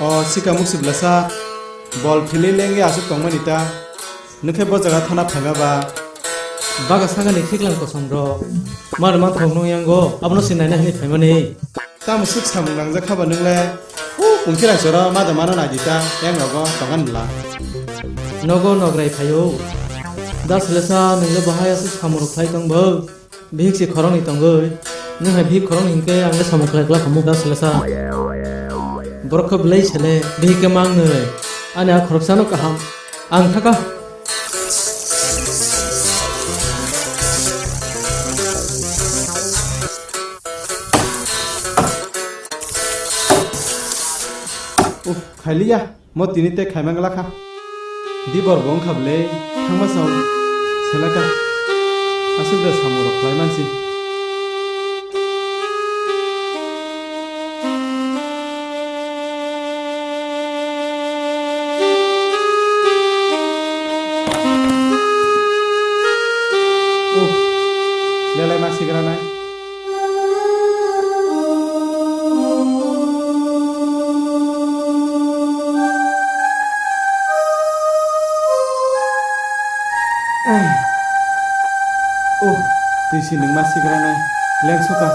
O sika muk siblasa. Bol philwi lengwi asuk tongmani ta. Nwkhe bo jaga thana phaima ba? Baga sagani khiklang kosom rok. Mar man thok nung yango, abono se naina hwnwi phaimani. Tamo swk samung nangjak kha ba nwng le? Hu, pungkhe raisoro ma da mano nai di ta, yang rogo tongan bwla. Nogo nograi phaio. Da selesa nwng le bahai aswk samung rok khlai tong bo? Bihik se khoroknwi tongwi. Nwng hai bihik khoroknwi hinkhe ang le samung khlai kla khamu da selesa. Borok khe belai sele, bihik khe mangnwi. Ani a khoroksano kaham. Ang thaka. Uff, khailiya. Mo tini tei khaimang lakha. Dibor bo wngkha bwle, thangma sao selaka. Aswk da samung rok khlai mansi. Uff, lelai ma sigra nai. Oh, twi si nwng ma sigra nai, leng suka.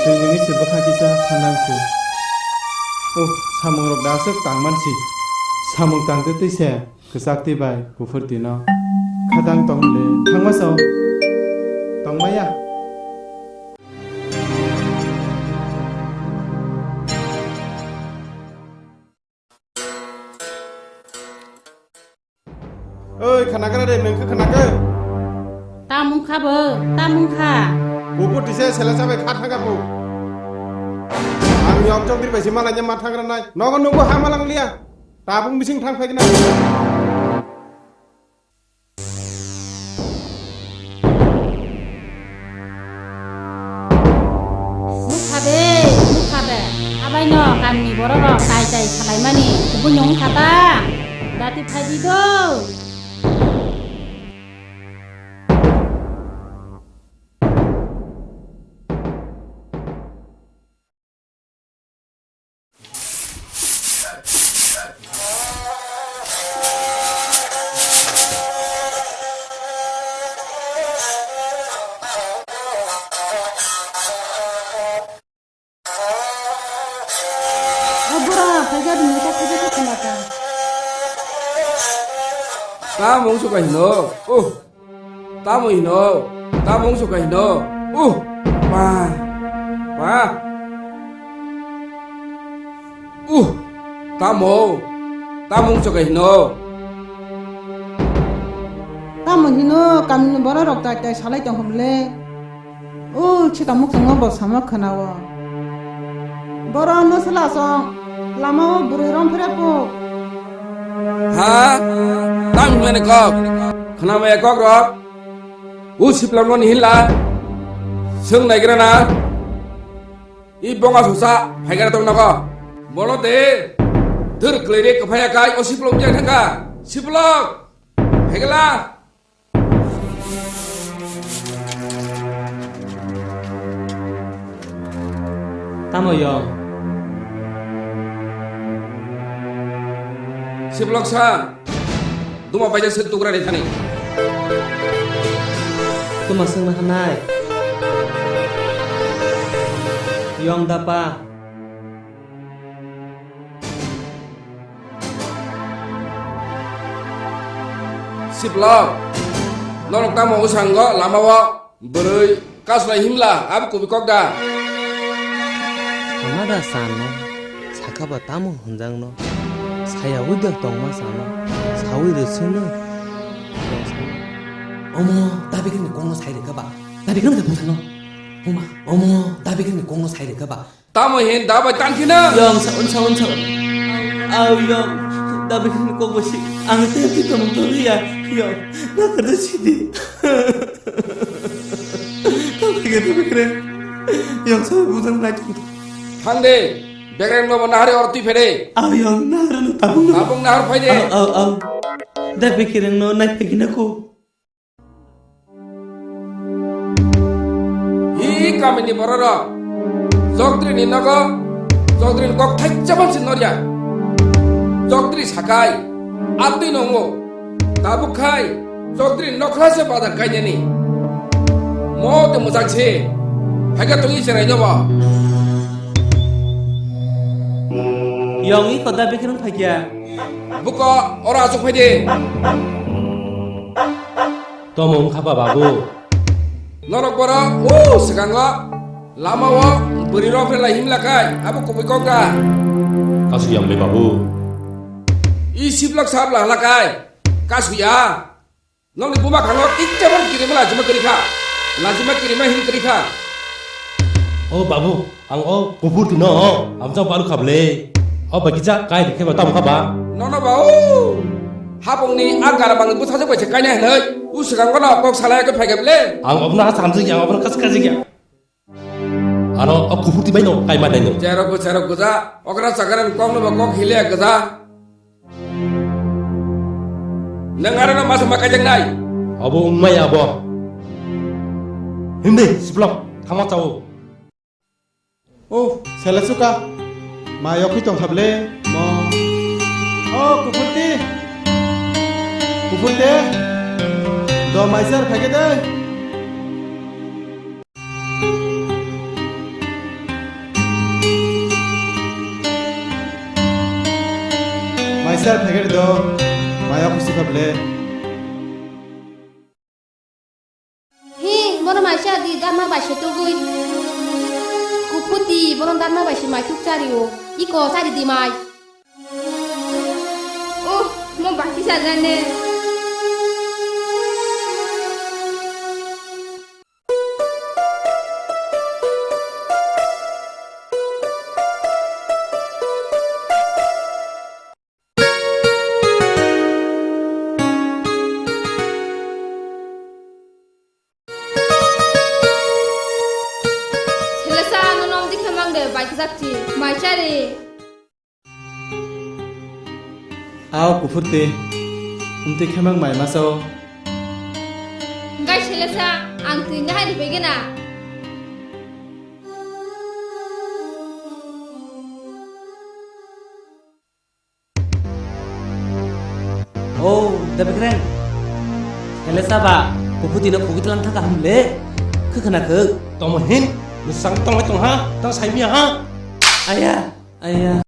Twi nungwi se bwkha kisa thanang se. Oh, samung rok da aswk tang man si. Samung tang de twi se kwchak twi bai kuphur twi no. Khatang tong le thangma sao. Tong maya. Oi, khanagra de, nwng khe khanakhe? Tam wngkha bo, tam wngkha. Bubu tise sela chabai kha thangkha bo. Ang yok chok dir bai si malai ma thangra nai. Nogo nungbo ha malang liya. Tabuk bising thang phai gina. Nukha de, nukha de. Aba Aino kamni bororok tai tai salaimani kubui nung kha ta? Dati phaidi do. O bura, phaiga bini ta phaiga ta khna ta. Tamo wngsuka hino? Uh. Tamo hino? Tamo wngsuka hino? Uh. Pa. Pa. Uh. Tamo? Tamo wngsuka hino? Tamo hino kamini bororok tai tai salai tong hwnle? O, chika muchungo bo sama khwnao. Boro no sela song, lama o bwrwi rom phre po. Ha? Tang hwnmani kok? Khwnamaya kok rok? O siplang no hinla? Swng naigra na? I bonga susa, phaigra tong nogo. Bono de, thir kwlwi re kwphaya kai, o siplok bijak thangkha. Siplok! Phaigla! Tamo yong? Siplok sa, duma baija se tugra ni thani. Tuma sengna hanai. Yong dapa. Siplok, norok tamo bwskango lama o bwrwi kaslai himla, abo kubui kok da? Hamada sano, sakha ba tamo hwnjakno, sayaui da tongma sano, saui rw sino. Omo, dabi khe ni kokno sai rwkha ba? Dabi khe ni kokno sai rwkha ba? Omo, dabi khe ni kokno sai rwkha ba? Tamo hin da bai tang khina? Yong, saun, saun, saun. Au, yong. Da bai khini kok basi. Ang te te tong tong ya. Yong. Na kada sidi. Tamo khe, tamo khe. Yong, saun, bujang na tu. Thang de. Begreng no nahari or tui phede. Au, yong, nahar no tabung no. Tabung nahar phai de. Au, au, au. Da bai khini no nai phai khina ko. Hi kamini bororok, Chokdri ni nogo, Chokdri ni kok thaisa ban si norya. Chokdri sakai, atwi nongo, tabuk khai, Chokdri ni nokra se bazar kainani. Mo te mujak se, phaika tongwi cherai nobo. Yong i koda bikirang phaikya. Buko, oro asuk phai de. Tamo wngkha ba, babu? Norok boro, o, swkango, lama o, bwrwi rok belai himla kai, abo kubui kok da. Kasu yang le, babu. I siplok sap la hla kai, kasu ya. Nokni buma khango tikte ban kirima lajima kwrwi kha. Lajima kirima hin kwrwi kha. O babu, ang o kuphur tino o amchang balu kha bwle. O bai kisa kai rikhe ba tamo kha ba? Nono ba o. Hapungni a garabangni bwsajwk bai se kainai hinwi. U swkango no kok salai khe phai khe bwle. Ang obono ha samjak ya, obono kas kasik ya. Ano o kuphur twi bai no kai ma dai no. Cherok bo cherok gwja, okra chakra ni kok no ba kok hile gwja. Nang aro no masa ma kajak nai. Abo wngmai abo. Hindi siplok thama chao. O sela suka. Ma yokhi tong khable mo. O kuphur twi. Kuphur twi. Do maisar phage de. Maisar phegeri do, maya khusi kha bwle. Hi, bono maisa di, darma bai se tugui. Kuphuti, bono darma bai se mai tuk chari o. Iko chari di mai. Oh, mo bati sajane. Selesa, ano nom dikhe mang de, Kaijak si, mai chari. Ao kuphur twi, wngtwi khe mang mai masa o. Hwnkhe selesa, ang twi nahani begena. O, Dabikreng. Selesa ba, kuphur twi no khogwi tlang thangkha hwnle. Khwkhwna khwk. Tamo hin, bwsang tongwi tong ha, tang saimiya ha. Aya, aya.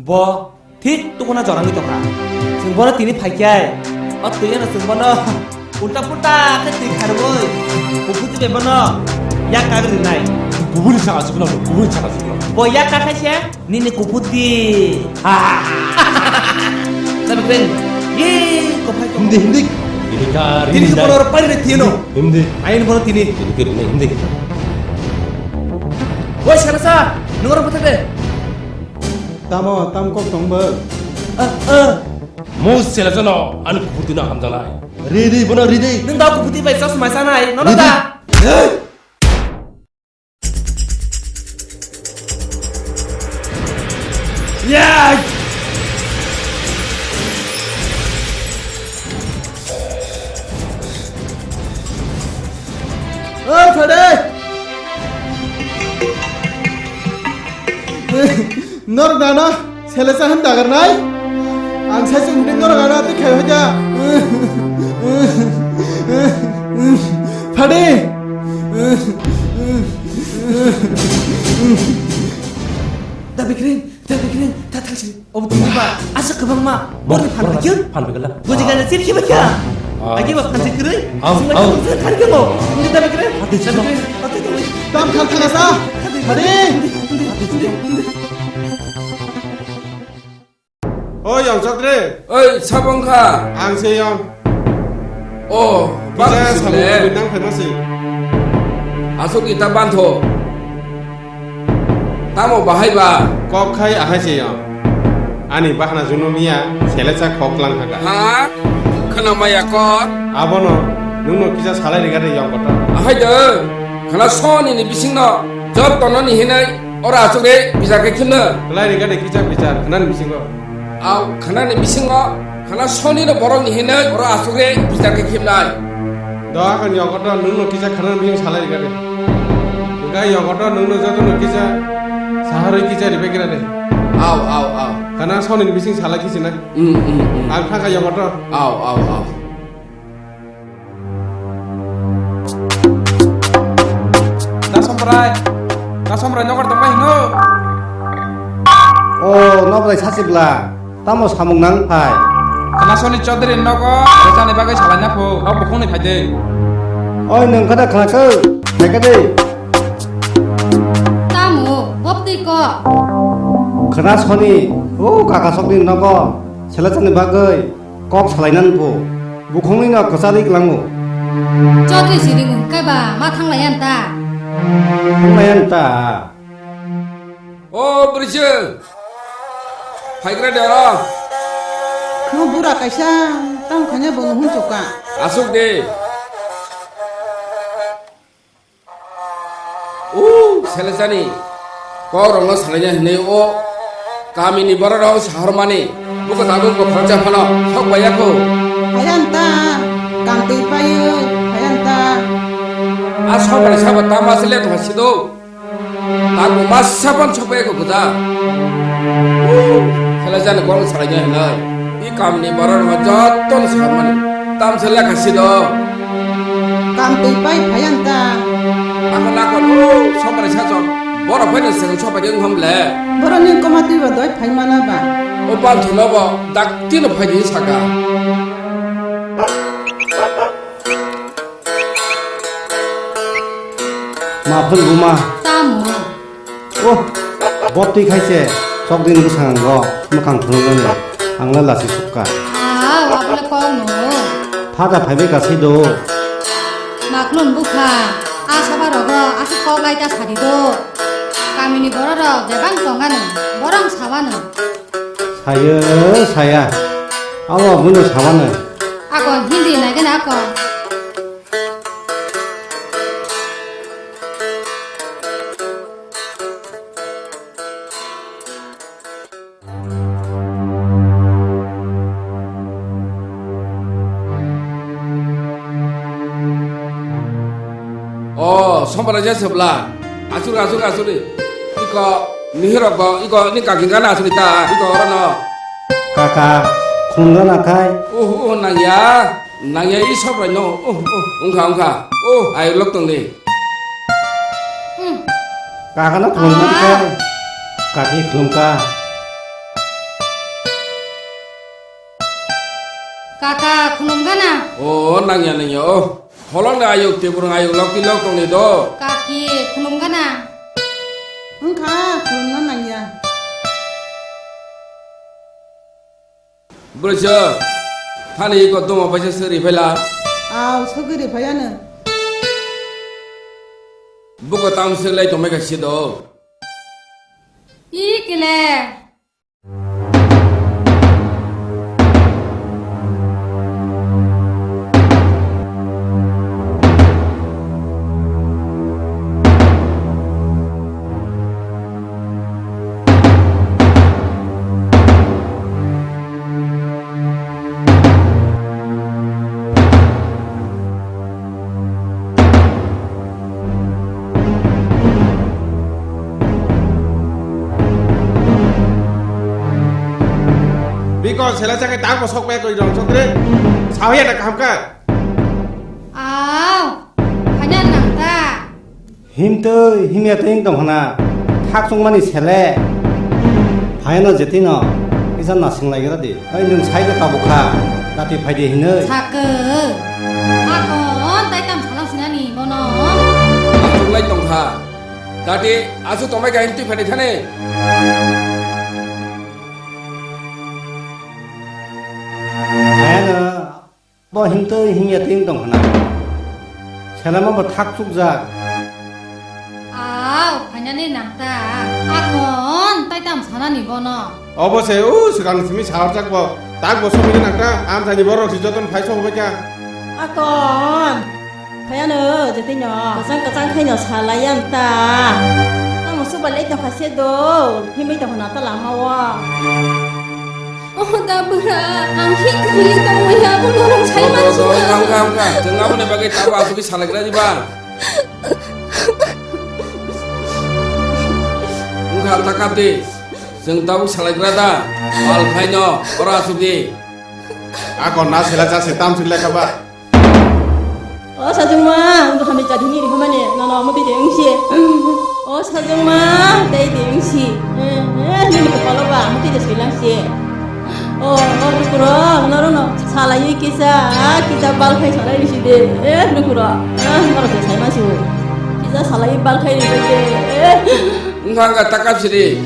Bo thik tukuna jorangwi tongkha. Chwng bono tini phaikhai. O twi ano chwng bono ulta pulta khe twi kharwi. Kuphur twi bai bono yak kagwi rwnai. Kubuni saka chukno, kubuni saka chukno. Bo yak kakhai se? Nini kuphur twi. Ha. Sabi kren. Ye, ko phai ko. Hindi, hindi. Hindi ka, tini hindi. Ko paro pari re tino. Hindi. Ain bono tini. Hindi, hindi, hindi. Woi, sana sa. Nunggu orang putih deh. Tamo, tam kok tong bo. Ah, ah. Mo sela jano, ani kuphur twi no hamjalai. Ridi, bono ridi. Nung da kuphur twi bai chosma sanai. Nono da. Hey. Yai! Oi, Phade! Nor dana, selesa han dagar nai? Ang sai sung ding nor dana, tu khai hoja. Phade! Da bikring, da bikring, ta thang sini. Obo tongma ba, asa kwbangma. Borni phan phaikhe? Phan phaikhe la. Buji gana chip chip kya? Ah. Agi ba phan chip kiri? Au, au. Sing kiri mo. Ini da bikring. Hati chip. Tam khan thang asa. Hadi. Oi, Yong Chaudhary. Oi, sabong kha. Ang se Yong. O, kisa bang sabong sile. Nang phaima si. Asuk ita bantho. Tamo bahai ba? Kok khai ahai se Yong. Ani bahana juno miya, selesa khok lang kha. Ha? Khana maya kok? Abono, nungno kisa salai riga de Yong kotor. Ahai de, khana soni ni bising no, job tono ni hinai, ora asuk re, bisa ke khimna. Salai riga de kisa bisa, khana ni bising no. Au, khana ni bisingo, khana soni no borok ni hinwi oro asuk re bichar khe khibnai. Do akon yogo do nwng no kisa khana ni bising salai rega de. Hwnkhe yogo do nwng no joto no kisa saharwi kisa ribai gra de. Au, au, au. Khana soni ni bising salai kisi na. Mm, mm, mm. Ang thangkha yogo do. Au, au, au. Da Sombrai, Da Sombrai nokar tongbai hino. O, nokrai sachibla, tamo samung nang phai? Khana soni Chaudhary nogo, rechani bagwi salaina phu, o bukhungni phaide. Oi, nwng khada khana khe, naikha de. Tamo, boptwi ko. Khana soni, o kaka sokni nogo, selachani bagwi. Kok salainani bo bukhungni no kwcharwi kwlango. Chaudhary si ringwi hwnkhe ba ma thanglaiya nta? Thanglaiya nta? O bwrwising, phaigra de oro. Mo bura kaisa tamo khaina bo nuhun chuka. Asuk de. O selesani kokrokno salaina hinwi o kamini bororok sahormani buko tabuk bo khoroksa phano sok baiya kho. Phaiya nta, kantwi paiwi phaiya nta. A sok bai sabo tamo asle thwa sido. Tabuk masa phano sok baiya kho gwja. O selesani kokrok salaina hinwi. I kamni borok rok joto no sahormani. Tamsa lekha sido. Kam twi pai phaiya nta. Ako nako o sopari sacho. Borok phai no seng sopai khe wngkha mle. Borok ni koma twi ba doi phai mana ba. O banthu no bo dakti no phai di saka. Ma phun buma. Tamo. Oh, botwi khai se, chokdin bwskango mwkhang phunuknani, ang le lachi sukha. Ah, wabole kok no. Phaja phaibai kasi do. Maklum bukha, a soba rogo aswk kok lai ta sadi do. Kamini borok rok bebak tongano, borok sawano. Sayo, saya. Abo abono sawano. Ako hindi nai gana ako. O, sompra je sebla. Asuri, asuri, asuri. Iko, nihirok bo, iko, ni kaki gana asuri ta, iko oro no. Kaka, khulumna nakhai. Uh, uh, nangya. Nangya i soprai no. Uh, uh, ungkha, ungkha. Uh, ai lok tong di. Hmm. Kaka no khulumna nakhai. Kaki khulumkha. Kaka khulumkha na. O, nangya, nangya, o. Holong ni ayuk, tiburung ayuk, lok ti lok tong di do. Kaki khulumkha na. Ungkha, khulumna nangya. Bwrwi sir, thani iko tongma paisa sir riphai la. Aw, sogwi riphai ano. Buko tam sir lai tongmai kha si do. I kile. Biko sela chakai tak bosok pe koi rong chokre. Sahoya na kaham ka. Aw, hanya nang ta. Himtwi himya twi wng tong hana, thak chukmani sele. Phaino jetino kisa nasing lai gra di. Ai nwng sai khe tabuk kha, dati phai di hinwi. Sakhe, akon tai tam salang sinani bono. Aswk lai tong kha. Dati aswk tongmai kha himtwi phai di thani. Phaino. Bo himtwi himya twi wng tong khna. Selama bo thak chukjak. Aw, phainani nang ta. Akon tai tam sanani bono. Obo se, u, swkang simi saharjak bo. Tak bo somini nang ta. Amchaini borok si joton phai sobai kha. Akon. Phaiano, jetino. Kwchang kwchang khaino salai ang ta. Tamo suba lei tong kha se do. Himwi tong khna ta lama o. Oh, da bwra, ang hi khlaiwi tongwi ya, bo norok sai mansi na. Wngkha, wngkha, wngkha. Chwng aboni bagwi tabo asugwi salaigra diba? Wngkha, ta kap di. Chwng tabuk salaigra da? Pal khlaino, oro asugwi. Ako na sela cha se tam sila kha ba. O sajwkma, ang bwkha ni chati ni rihormani, nono omo twi de wngsi. O sajwkma, tei de wngsi. Eh, eh, nini kopalo ba, omo twi de swilangsi. O, o, nukuro, norokno salaiwi kisa, kisa bal khai salai risi de. Eh, nukuro, ah, norok se saima si o. Kisa salaiwi bal khai risi de. Eh. Wngkha wngkha ta kap sidi.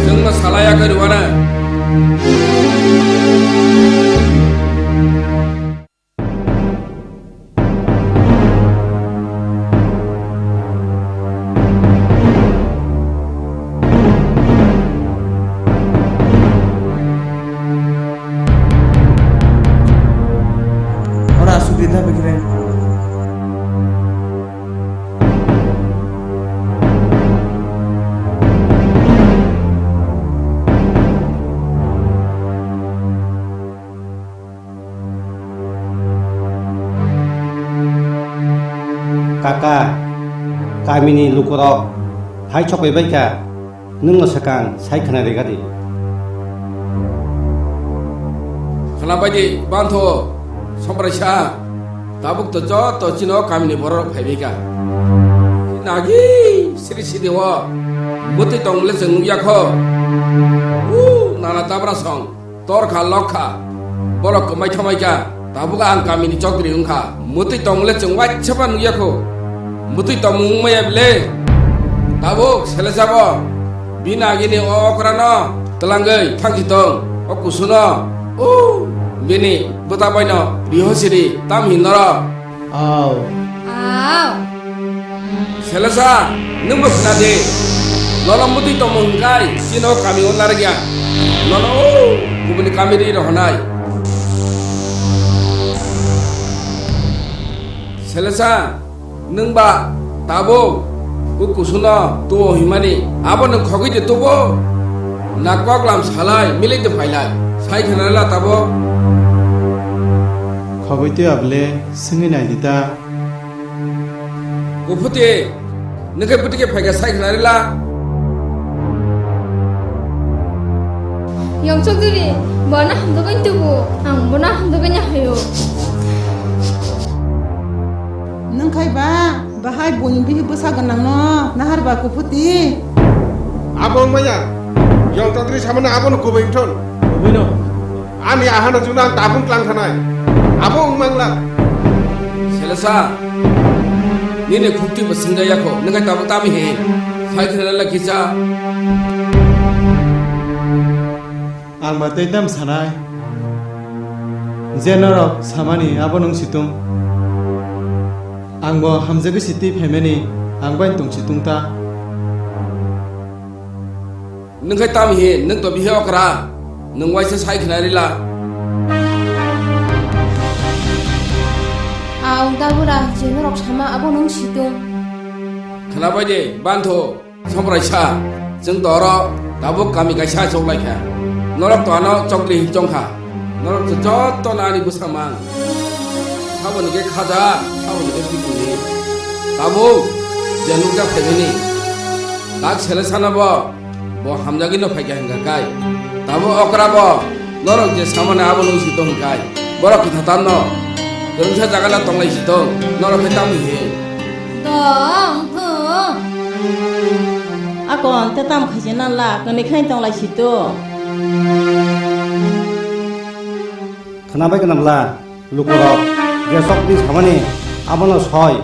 Chwngno salai ya khe rwmano. Ora asuk di ta bikre. Kaka, kamini lukurok hai chokbai bai kha. Nwngno swkang sai khna rega di. Khwnabai di, bantho, sombraisa, tabuk to joto chino kamini bororok phaibai kha. Nagi siri sidi o, bwtwi tong le chwng nukya kho. U, nana dabra song. Torkha lokha, borok kwmai thamai kha, tabuk ang kamini chokdri wngkha. Mwtwi tongmole chwng waisa phano nukya kho. Mwtwi tongmung wngmaya bile? Tabuk selesa bo bini agini o okrano twlangwi thangsi tong, o kusuno, o bini bwta baino riho siri tam hin norok. Aw. Aw. Selesa, nwngbo khna di. Nono mwtwi tongmung hwnkhai, chini o kami o narwkya. Nono o kubuni kami ri rohornai. Selesa, nwng ba tabuk o kusuno tuo himani, abo nwng khogwi de tubo? Na koklam salai, milai de phailai, sai khna la tabuk. Khogwi twi abole, swngwi nai di ta. Kuphuti, nwng khe bwtwi khe phaikha sai khna rila. Yong Chokduri, bono hamjagwi tubu, ang bono hamjagwi hayo. Nwng khai ba, bahai boni bihi bwsa gwnangno nahar ba Kuphuti. Abo wngmaya, Yong Chokduri samani abono kubui wngthun. Kubuino. Ani ahano juna ang tabung tlang thanai. Abo wng mangla. Selesa, nini khukti bo singja yakho, nang tabuk tami he. Sai khna la kisa. Ang ba tei tam sanai. Je norok samani abo nung situng. Ang bo hamjagwi siti phaimani ang bai tong situng ta. Nwng khai tam hi, nwng to bihe okra, nwng waisa sai khna rila. Aung dabura, je norok sama abo nwng situng. Khna bai de, bantho, Somraisa, chwng to oro tabuk kami kaisa chok lai kha. Norok to ano chokri hin chong kha. Norok to joto no ani bwsa mang. Saboni khe khaja, saboni khe bikini. Tabuk, je nukjak phaimani. Tak sele sana bo. Bo hamjagwi no phaikha hwnkha kai. Tamo okra bo norok je samani abo nung si tong kai. Borok kwtha tam no. Kwrwngsa jaga no tonglai si tong. Norok khe tamo hi? Tong thung. Akon te tam khaijana la, kani khai tonglai si to. Khwnabai gwnam la, lukurok je sok di samani abono soi.